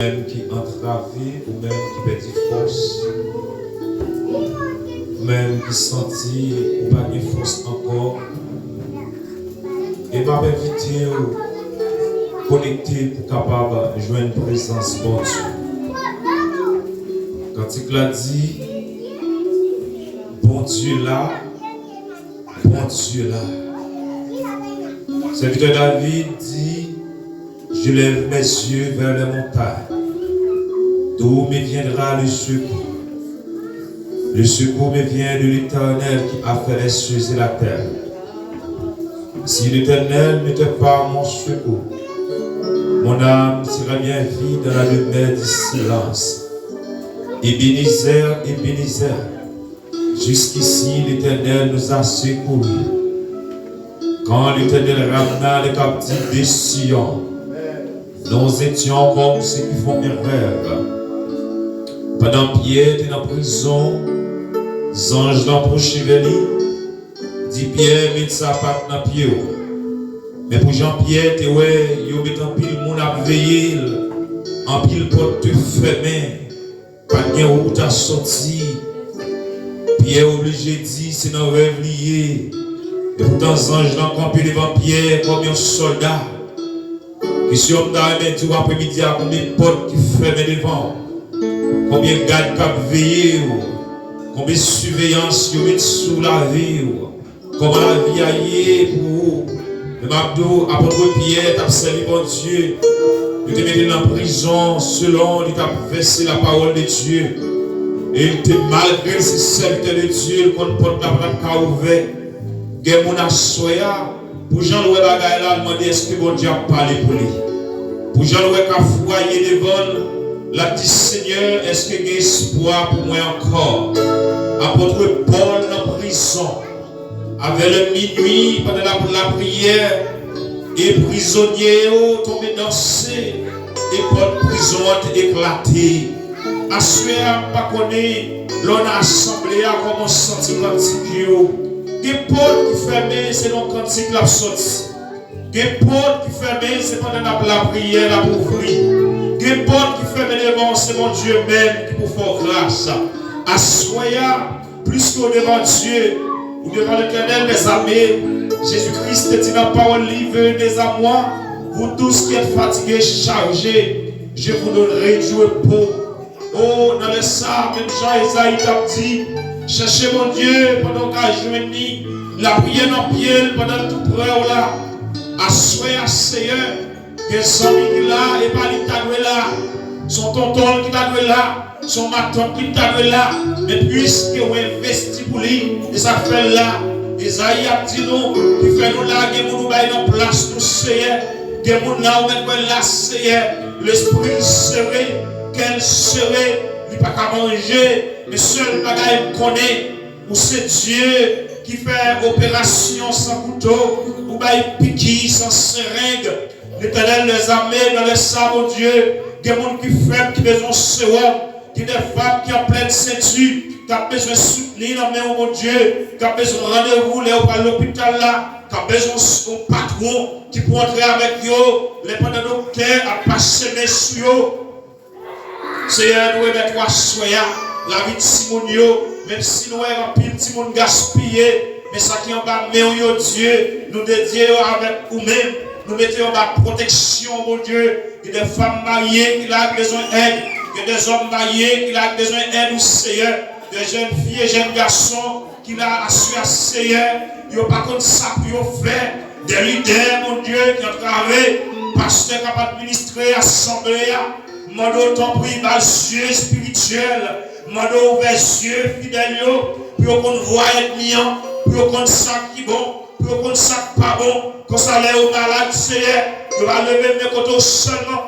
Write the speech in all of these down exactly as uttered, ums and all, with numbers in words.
menm ki antrave, ou menm ki pèdi fòs, ou menm ki santi ou pa gen fòs ankò, e m ap envite w konekte pou kapab jwenn prezans Bondye. Kantik la di, Bondye la, Bondye la. Sèvitè David di, Je lève mes yeux vers les montagnes. D'où me viendra le secours? Le secours me vient de l'Éternel qui a fait les cieux et la terre. Si l'Éternel n'était pas mon secours, mon âme serait bien vite dans la demeure du silence. Ébenezer, Ébenezer, jusqu'ici l'Éternel nous a secourus. Quand l'Éternel ramena les captifs de Sion, nous étions comme ceux qui font un rêve. Pandan Pyè te nan prizon, zanj lan pwoche vè li, di Pyè, met sapat nan pye w. Men pou jan Pyè te wè yo met anpil moun ap veye l, anpil pòt te fèmen, pa t gen wout a soti. Pyè oblije di se nan rèv li ye. Epoutan, zanj lan kanpe devan Pyè kòm yon sòlda. Kesyon m ta renmen di w apremidi a, konbyen pòt ki fèmen devan w? Konbyen gad k ap veye w? Konbyen siveyans yo met sou lavi w? Kòman lavi a ye pou ou? Men m ap di w, apot Pyè t ap sèvi Bondye. Yo te mete l nan prizon selon li t ap vèse lapawòl de Dye. E l te, malgre l se sèvitè de Dye, l konn pòt la pa t ap ka ouvè. Gen moun aswè a, pou jan l wè bagay la, l mande èske Bondye ap pale pou li. Pou jan l wè kafou a ye devan l, l ap di, Senyè, èske gen espwa pou mwen ankò? Apot Pòl nan prizon. Avè lè minui, pandan l ap lapriyè, e prizonye yo tonbe danse, e pòt prizon an te eklate. Aswè a, m pa konnen lè w nan asanble a, kòman w santi kantik yo. Gen pòt ki fèmen, se nan kantik l ap soti. Gen pòt ki fèmen, se pandan n ap lapriyè, l ap ouvri. Gen pòt ki fèmen devan w, se Bondye menm ki pou fè w gras. Aswè a, plis ke w devan Dye, ou devan Letènèl dèzame, Jezi Kris te di nan pawòl li, Venez à moi, vous tous qui êtes fatigués, chargés, je vous donnerai du repos. O, nan lè sa a, menm jan Ezayi t ap di, chèche Bondye pandan w ka jwenn li, lapriyè nan pye l pandan l tou prè w la. Aswè a, Seyè, gen zanmi ki la, e pa li ki ta dwe la, se yon tonton l ki ta dwe la, se yon matant li ki ta dwe la, men piske w envesti pou li, e sa k fè l la. Ezayi ap di nou, ki fè nou la, gen moun ou bay nan plas nou, Seyè, gen moun la ou mèt wè la, Seyè, lespri l sere, kè l sere, li pa ka manje, men sèl bagay m konnen, ou se Dye ki fè operasyon san kouto, ou bay piki san sereng. Letènèl dèzame, nan lè sa, Bondye, gen moun ki fèb, ki bezwen sewòm, gen de fanm ki an plèn senti, k ap bezwen soutni nan men w, Bondye, k ap bezwen randevou lè yo pral lopital la, k ap bezwen yon patwon ki pou antre avèk yo, lè pandan doktè ap pase men sou yo. Seyè, nou remèt ou aswè a, lavi timoun yo, menm si nou wè anpil timoun gaspiye, men sa ki anba men w yo, Dye, nou dedye yo avèk ou menm, nou mete yo anba pwoteksyon, Bondye. Gen de fanm marye ki la k bezwen èd, gen de zòm marye ki la k bezwen èd ou, Seyè, de jèn fi e jèn gason, ki la aswè a, Seyè, yo pa konn sa pou yo fè, de lidè, Bondye, ki antrave pastè k ap administre asanble a. Mande w, tanpri, ba l zye espirityèl, mande w ouvè zye fidèl yo, pou yo konn vwa ènmi an, pou yo konn sa ki bon, pou yo konn sa k pa bon. Konsa, lè yo malad, Seyè, yo va leve men kote w sèlman.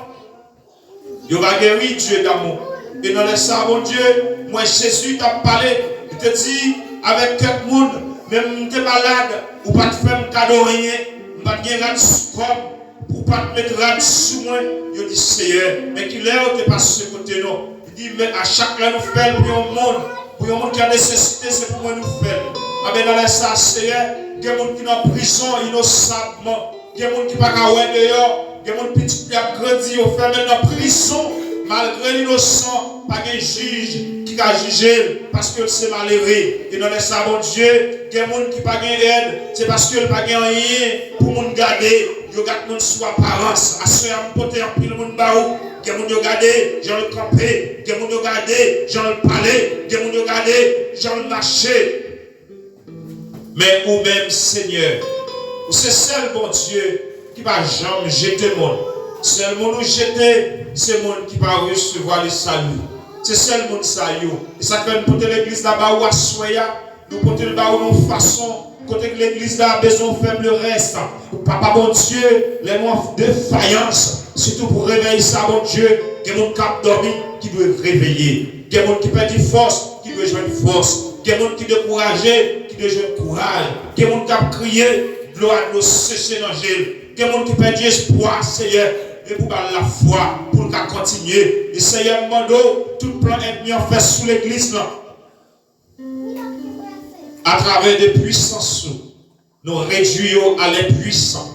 Yo va geri, Dye damou. E nan lè sa a, Bondye, m wè Jezi t ap pale, li te di avèk kèk moun, men m te malad, ou pa t fè m kado anyen, m pa t gen rad sou kò m, ou pa t met rad sou mwen. Yo di, Seyè, men kilè ou te pase kote nou? Li di, men a chak lè nou fè l pou yon moun, pou yon moun ki an nesesite, se pou mwen nou fè l. Anben, nan lè sa a, Seyè, gen moun ki nan prizon inosabman. Gen moun ki pa ka wè deyò. Gen moun pitit li ap grandi, yo fèmen l nan prizon. M Malgre l inosan, pa gen jij ki ka jije l, paske l se malere. E nan lè sa, Bondye, gen moun ki pa gen èd, se paske l pa gen anyen pou moun gade. Yo gad moun sou aparans. Aswè a, m pote anpil moun ba ou. Gen moun yo gade jan l kanpe, gen moun yo gade jan l pale, gen moun yo gade jan l mache. Men ou menm, Senyè, ou se sèl Bondye ki pa janm jete moun. Sèl moun ou jete, se moun ki pa resevwa le sali. Se sèl moun sa yo. E sa k fè n pote legliz la ba ou aswè a. Nou pote l ba ou nan yon fason kote k legliz la bezwen yon fèblès. Papa Bondye, lè nou an defayans, sitou pou revèy sa, Bondye, gen moun k ap dòmi ki dwe reveye. Gen moun ki pèdi fòs ki dwe jwenn fòs. Gen moun ki dekouraje ki dwe jwenn kouraj. Gen moun k ap kriye, dlo a dlo seche nan je l. Gen moun ki pèdi espwa, Seyè, e pou ba l lafwa pou l ka kontinye. E Seyè, m mande w, tout plan ènmi an fè sou legliz lan, atravè de pwisans ou, nou redwi yo a lenpwisan.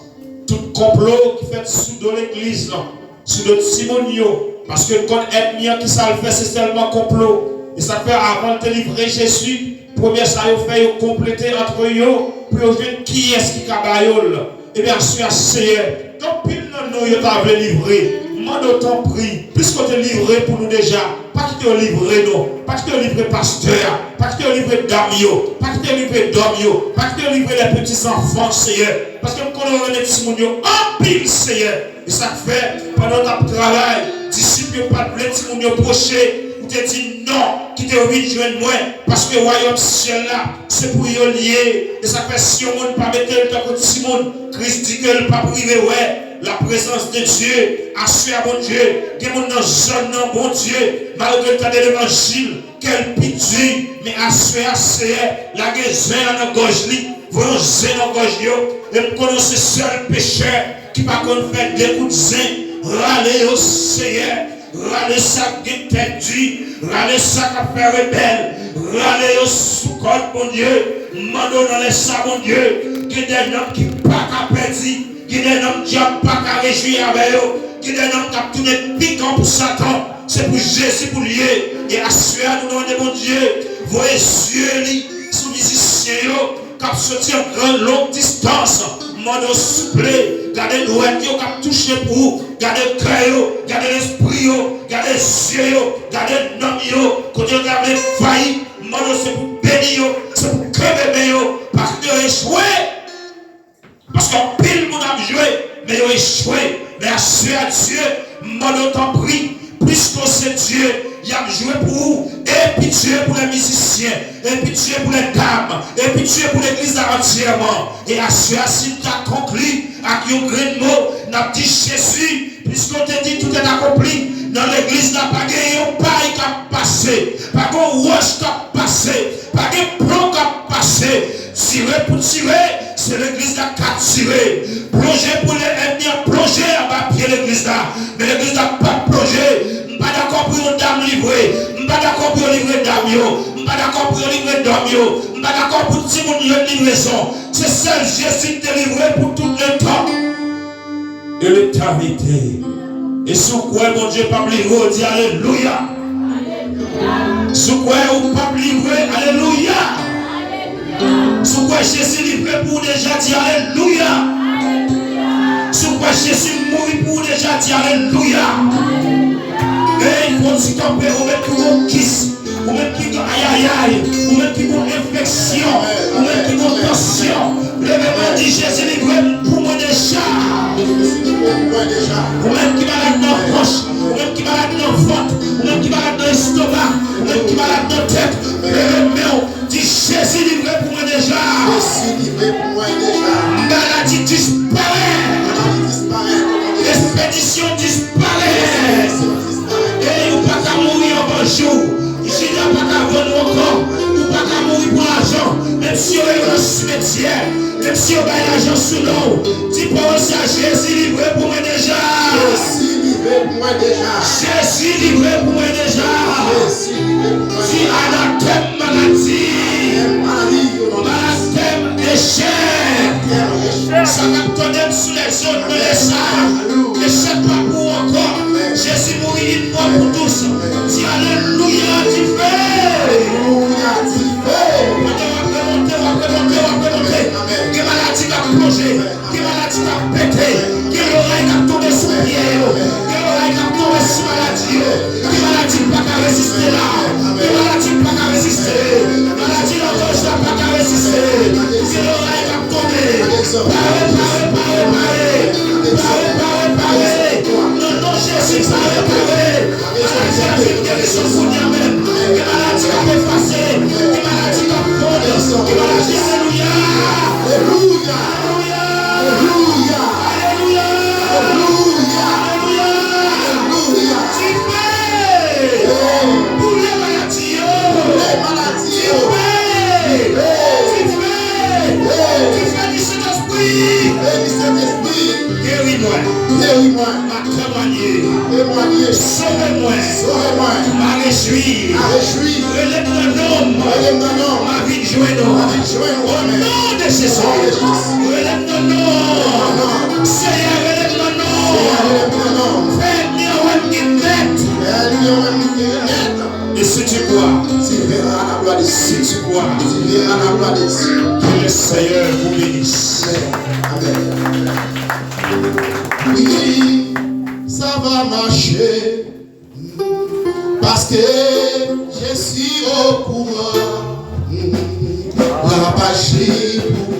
Tout konplo ki fèt sou do legliz lan, sou do timoun yo, paske n konn ènmi an ki sa l fè, se sèlman konplo. E sa k fè avan l te livre Jezi, premye sa yo fè, yo konplete antre yo pou yo jwenn kiyès ki ka ba yo l. Ebyen, aswè a, Seyè, gen anpil nan nou yo ta vle livre. M mande w tanpri, plis ke w te livre pou nou deja, pa kite yo livre nou. Pa kite yo livre pastè a. Pa kite yo livre dam yo. Pa kite yo livre dòm yo. Pa kite yo livre les petits enfants, Seyè. Paske m konnen w renmen timoun yo anpil, Seyè. E sa k fè, pandan w t ap travay, disip yo pa t vle timoun yo pwoche. Ou te di, "Non, kite yo vin jwenn mwen, paske wayòm syèl la, se pou yo l ye." E sa k fè, si yon moun pa mete l tankou timoun, Kris di ke l p ap rive wè laprezans de Dye. Aswè a, Bondye, gen moun nan zòn nan, Bondye, malgre l tande levanjil, kè l pi di, men aswè a, Seyè, lage zen an nan gòj li, voye yon zen nan gòj yo, e m konnen w se sèl pechè ki pa konn fè de kout zen, rale yo, Seyè, rale sa k gen tèt di, rale sa k ap fè rebèl, rale yo sou kòd, Bondye, m mande w nan lè sa, Bondye, gen de nonm ki pa ka pèdi, gen de nonm dyab pa ka rejwi avè yo, gen de nonm k ap tounen pikan pou Satan, se pou Jezi pou l ye, e aswè a nou mande Bondye, voye zye li sou mizisyen yo, k ap soti an gran long distans, m mande w souple, gade dwèt yo k ap touche pou ou, gade kè yo, gade lespri yo, gade zye yo, gade nanm yo, kote yo ta vle fayi, m mande w se pou beni yo, se pou kenbe men yo, paske yo echwe. Paske anpil moun ap jwe, men yo echwe. Men aswè a, Dye, m mande w tanpri, plis ke w se Dye, y ap jwe pou ou. E pitye pou lè mizisyen, e pitye pou lè dam, e pitye pou legliz la antyèman. E aswè a, si n ta konkli ak yon grenn mo, n ap di, Jezi, piske w te di tout est accompli, nan legliz la pa gen yon pay k ap pase, pa gen yon wòch k ap pase, pa gen plon k ap pase. Tire pou tire, se legliz la k ap tire. Plonje pou lè ènmi an plonje anba pye legliz la. Men legliz la p ap plonje. M pa dakò pou yon dam livre. M pa dakò pou yo livre dam yo. M pa dakò pou yo livre dòm yo. M pa dakò pou timoun yo livrezon. Se sèl Jezi ki te livre pou tout letan e letènite. E si w kwè Bondye p ap livre w, di alelouya. Si w kwè ou p ap livre, alelouya. Si w kwè Jezi livre pou ou deja, di alelouya. Si w kwè Jezi mouri pou ou deja, di alelouya. Ey, fò w ti kanpe, ou menm ki gon kis, ou menm ki gon ayayay, ou menm ki gon enfeksyon, ou menm ki gon tansyon, leve men w, di, Jezi livre pou mwen deja. Ou menm ki malad nan fanch, ou menm ki malad nan vant, ou menm ki malad nan estoma, ou menm ki malad nan tèt, leve men w, di, Jezi livre pou mwen deja. Jezi livre pou mwen deja. Maladi disparèt. Maladi disparèt. Espedisyon disparèt. Espedisyon disparèt. Ey, ou pa ka mouri anvan jou. Jida pa ka vann ou ankò. Ou pa ka mouri pou lajan. Menm si yo rele w nan simetyè, menm si yo bay lajan sou non w, di pawòl sa, Jezi livre pou mwen deja. Jezi livre pou mwen deja. Jezi livre pou mwen deja. Jezi livre pou mwen deja. Di anatèm maladi. Anatèm maladi. Anatèm echèk. Anatèm echèk. Sa k ap tande m sou lèzòn nan lè sa a, echèk pa pou ou ankò. Jezi mouri yon fwa Pou dous. Di alelouya, dife. Alelouya, dife. Pandan w ap remonte, w ap remonte, w ap remonte. Gen maladi k ap plonje. Gen maladi k ap pete. Gen loray k ap tonbe sou pye yo. Gen loray k ap tonbe sou maladi yo. Gen maladi k pa ka reziste la. Gen maladi k pa ka reziste. Maladi langòj la pa ka reziste. Gen loray k ap tonbe. Pare, pare, pare, pare. Pare, pare, pare. Nan non Jezi, pare, pare. Maladi ap vin gerizon kounye a menm. Gen maladi k ap efase. Gen maladi k ap fonn. Gen maladi, alelouya. Alelouya. Alelouya. Alelouya. Alelouya. Alelouya. Dife. Boule maladi yo. Boule maladi yo. Dife. Dife. Dife du Saint-Esprit. Dife du Saint-Esprit. Geri mwen. Geri mwen. Temwanye. Temwanye. Sove mwen. Sove mwen. M a rejwi. M a rejwi. Rele m nan non m. Rele m nan non m. M a vin jwenn ou. M a vin jwenn ou. O non de Jezi. O non de Jezi. Rele m nan non m. Rele m nan non m. Senyè, rele m nan non m. Senyè, rele m nan non m. Fè ènmi an wè m gen nèt. Fè ènmi an wè m gen nèt. Et si tu crois, tu verras la gloire de Dieu. Si tu crois, tu verras la gloire de Dieu. Que le Seigneur vous bénisse. Amen. Amen. Oui, ça va marcher. Parce que je suis au courant. L ap aji pou